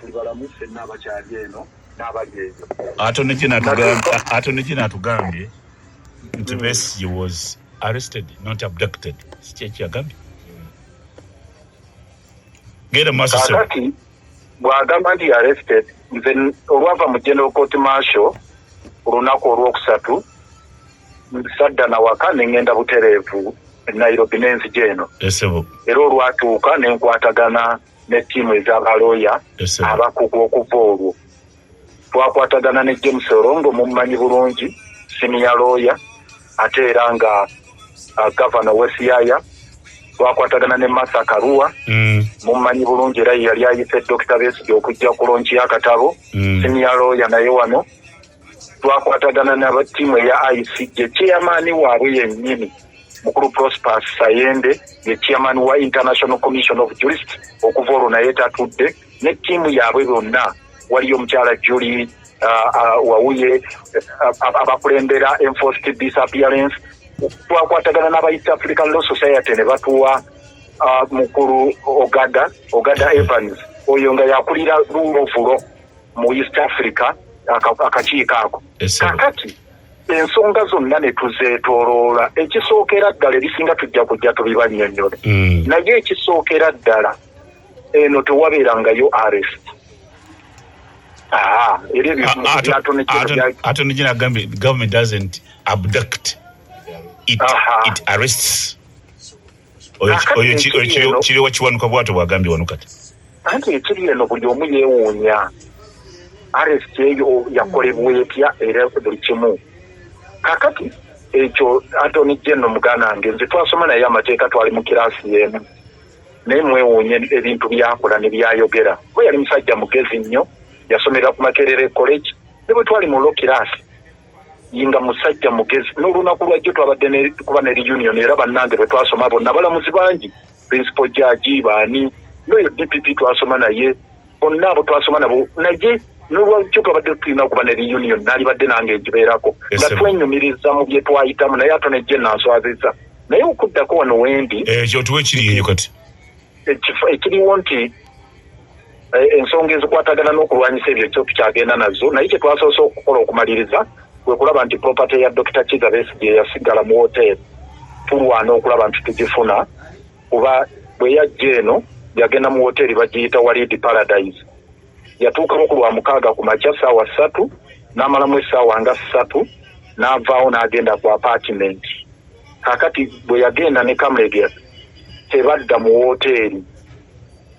tuli balamu ffenna abakyali eno n'abali eyo. Attorney General atugambye nti Besigye was arrested, not abducted. Si kyeki yagambye? Genda mu maaso, ssebo. Kaakati bw'agamba nti arrested, nze olwava mu General Court Martial olunaku olwokusatu, sadda nawaka, ne ŋŋenda butereevu e Nairobi n'enzija eno. Esebo. Era olwatuuka ne nkwatagana ne ttiimu ez'abalooya abakugu. Okuva olwo twakwatagana ne James Orongo, mumumanyi bulungi, senior lawyer, ate era nga gavana w'e Siaya. Twakwatagana ne Martha Karua, mumumanyi bulungi, era ye yali ayise Dr. Besigye okujja ku launch y'akatabo, senior lawyer naye wano. Twakwatagana n'aba ttiimu eya ICJ, chairman waabwe yennyini mukulu Prosper Sayende, ye chairman wa International Commission of Jurists. Okuva olwo naye tatudde ne ttiimu yaabwe bonna. Waliyo omukyala Julie Wawuye, abakulembera enforced disappearance. Twakwatagana n'aba East African Law Society ne batuwa mukulu Ogada Evans, oyo nga yakulira rule of law mu East Africa, akakiiko ako. Kakati ensonga zonna ne tuzeetooloola. Ekisookera ddala, ebisinga tujja kujja tubibannyonnyole, naye ekisookera ddala, eno tewabeerangayo arrest. Aa, era ebyo byatone. Attorney General agambye the government doesn't abduct it, it arrests. Oyo Kakati oyo ekiri oyo Kiriwa Kiwanuka bwatyo bwagambye wano kati. Anti ekiri eno, buli omu yeewuunya arrest eyo yakolebwa etya era buli kimu. Kakati ekyo Attorney General muganda wange, nze twasoma naye amateeka, twali mu kiraasi y'emu, naye mwewuunye ebintu byakola ne byayogera, kuba yali musajja mugezi nnyo, yasomera ku Makerere College, ne bwe twali mu law class nga musajja mugezi. N'olunaku lwajjo twabadde kuba ne reunion, era bannange bwe twasoma bonna, balamuzi bangi, principal judge baani, n'oyo DPP twasoma naye, bonna abo twasoma nabo. Naye n'olwajjo twabadde tulina okuba ne reunion, naalibadde nange ngibeerako nga twenyumiriza mu bye twayitamu. Naye Attorney General nswazizza. Naye okuddako wano wendi, Ekyo tuwe ekiri eyo kati. Ekifo ekiriwo nti ensonga ezikwatagana n'okulwanyisa ebyo kyo tukyagenda nazo, naye kye twasoose okukola okumaliriza kwe kulaba nti property ya Dr. Kizza Besigye yasigala mu hotel, tulwana okulaba nti tugifuna, kuba bwe yajja eno yagenda mu hoteri bagiyita Walidi Paradise. Yatuukamu ku lwa mukaaga ku makya saawa 3, n'amalamu essaawa nga 3, n'avaawo n'agenda ku apartment. Kakati bwe yagenda ne Kamulegeya, tebadda mu woteeri.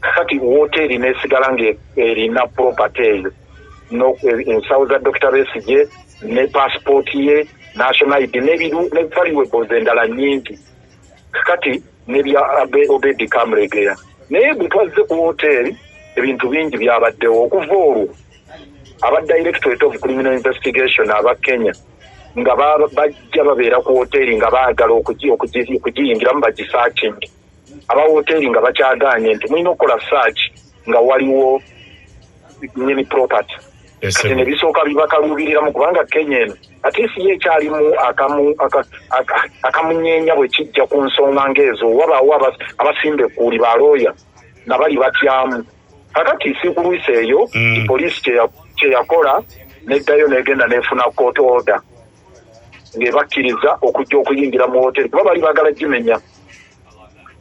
Kakati woteeri nesigala ng'erina property eyo, ensawo za Dr. Besigye ne passport ye, national ID n'ebiru ne valuables endala nnyingi, kakati n'ebya Obedi Kamulegeya. Naye bwe twazze ku woteeri, ebintu bingi byabaddewo. Okuva olwo aba Directorate of Criminal Investigation aba Kenya nga bajja babeera ku woteeri nga baagala okugiyingiramu bagisearching. Aba woteeri nga bakyagaanye nti mulina okukola search nga waliwo nyini property. Kati ne bisooka bibakaluubiriramu, kubanga Kenya eno ate si ye ekyalimu akamunyeenya bwe kijja ku nsonga ng'ezo. Wabaawo abasimba ekkuuli, balooya nabali batyamu. Kakati sikulwisa eyo, poliisi kyeyakola neddayo negenda nefuna court order ng'ebakkiriza okujja okuyingira mu hoteri, kuba bali baagala gimenya.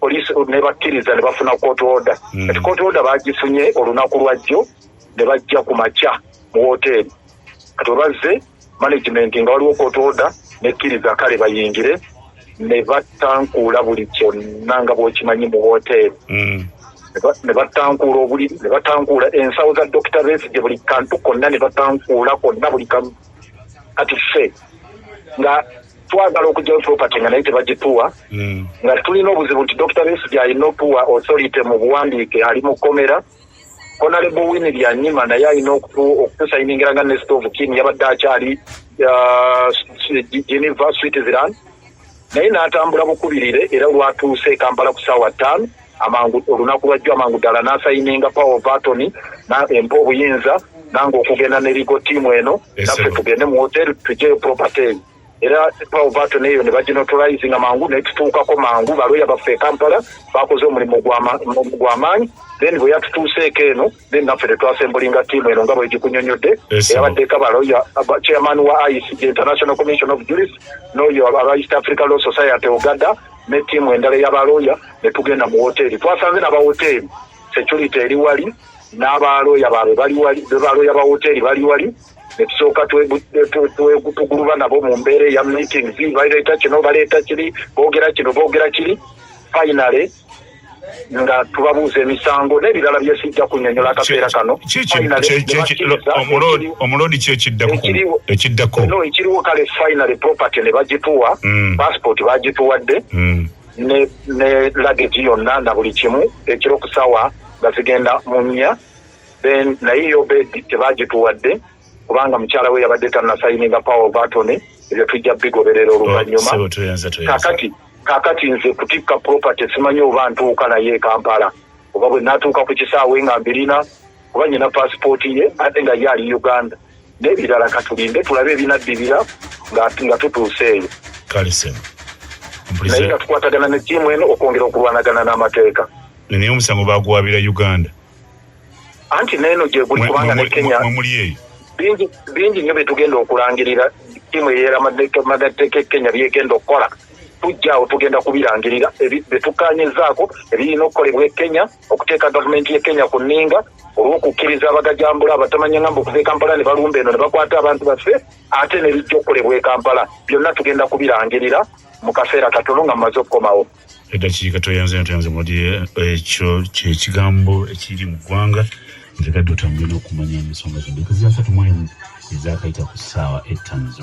Poliisi nebakkiriza ne bafuna court order. Kati court order bagifunye olunaku lwajjo, ne bajja ku makya mu hoteri. Kati webazze, management nga waliwo court order nekkiriza, kale bayingire, ne batankuula buli kyonna nga bw'okimanyi mu hoteri. Ne batankuula obuliri, ne batankuula ensawo za Dr. Besigye, buli kantu konna ne batankuula konna, buli kamu. Kati ffe nga twagala okugyayo property nga naye tebagituwa, nga tulina obuzibu nti Dr. Besigye alina otuwa authority mu buwandiike, ali mu kkomera. Honorable Winnie Byanyima naye alina okutusayiningira nga next of kin, yabadde akyali Geneva, Switzerland, naye n'atambula bukubirire. Era lwatuuse e Kampala ku saawa 5 amangu olunaku lwajjo, amangu ddala n'asayininga power of attorney empa obuyinza nange okugenda ne legal team eno, naffe tugende mu hotel tugyeyo property eyo. Era power of attorney eyo ne baginotarizinga mangu, netutuukako mangu. Baloya baffe e Kampala bakoze omulimu gw'amaanyi. Then bwe yatutuuseeko eno, then naffe tetwasembulinga tiimu eno nga bwegikunyonyodde, eyabaddeko baloya, chairman wa ICJ, International Commission of Jurists, n'oyo aba East Africa Law Society Uganda, ne tiimu endala ey'abalooya, ne tugenda mu woteeri. Twasanze n'abawoteeri security eri wali, n'abalooya baabwe bali wali, balooya ba woteeri bali wali. Ne tusooka tuguluba nabo mu mbeera eya meetings. Baleeta kino, baleeta kiri, boogera kino, boogera kiri. Finally nga tubabuuza emisango n'ebirala byesijja kunnyonnyola akaseera kano. Omulodi ki ekiddako? No, ekiriwo kale, finally property ne bagituwa. Passport bagituwadde ne luggage yonna na buli kimu ekiro ku ssaawa nga zigenda mu 4. Then naye yo bed tebagituwadde kubanga mukyala we yabadde tannasayininga power of attorney. Ebyo tujja bigoberera oluvannyuma. Kakati nze kutikka property simanyi oba ntuuka naye e Kampala, oba bwe natuuka ku kisaawe nga mbirina, kuba nyina passport ye ate nga ye ali Uganda n'ebirala. Katulinde tulabe ebinaddibira nga tutuuse eyo, naye nga tukwatagana ne ttiimu eno okwongera okulwanagana n'amateeka. Naye omusango baguwabira Uganda? Anti neeno gyeguli, kubanga ne Kenya muli eyo. Bingi nnyo byetugenda okulangirira. Ttiimu eyeramateeka e Kenya byegenda okukola, tujja awo tugenda kubirangirira byetukkanyizaako ebirina okukolebwa e Kenya okuteeka gavumenti y'e Kenya ku nninga olw'okukkiriza abagajambula abatamanya ngamba okuva e Kampala ne balumba eno ne bakwata abantu baffe, ate ne bijja okukolebwa e Kampala. Byonna tugenda kubirangirira mu kaseera katono nga mumaze okukomawo. Eddakiika toyanze, toyanze mudi. Ekyo kyekigambo ekiri mu ggwanga. Njagadde otambule n'okumanya ensonga zonna. Ekazi 31 ezakayita ku ssaawa 5.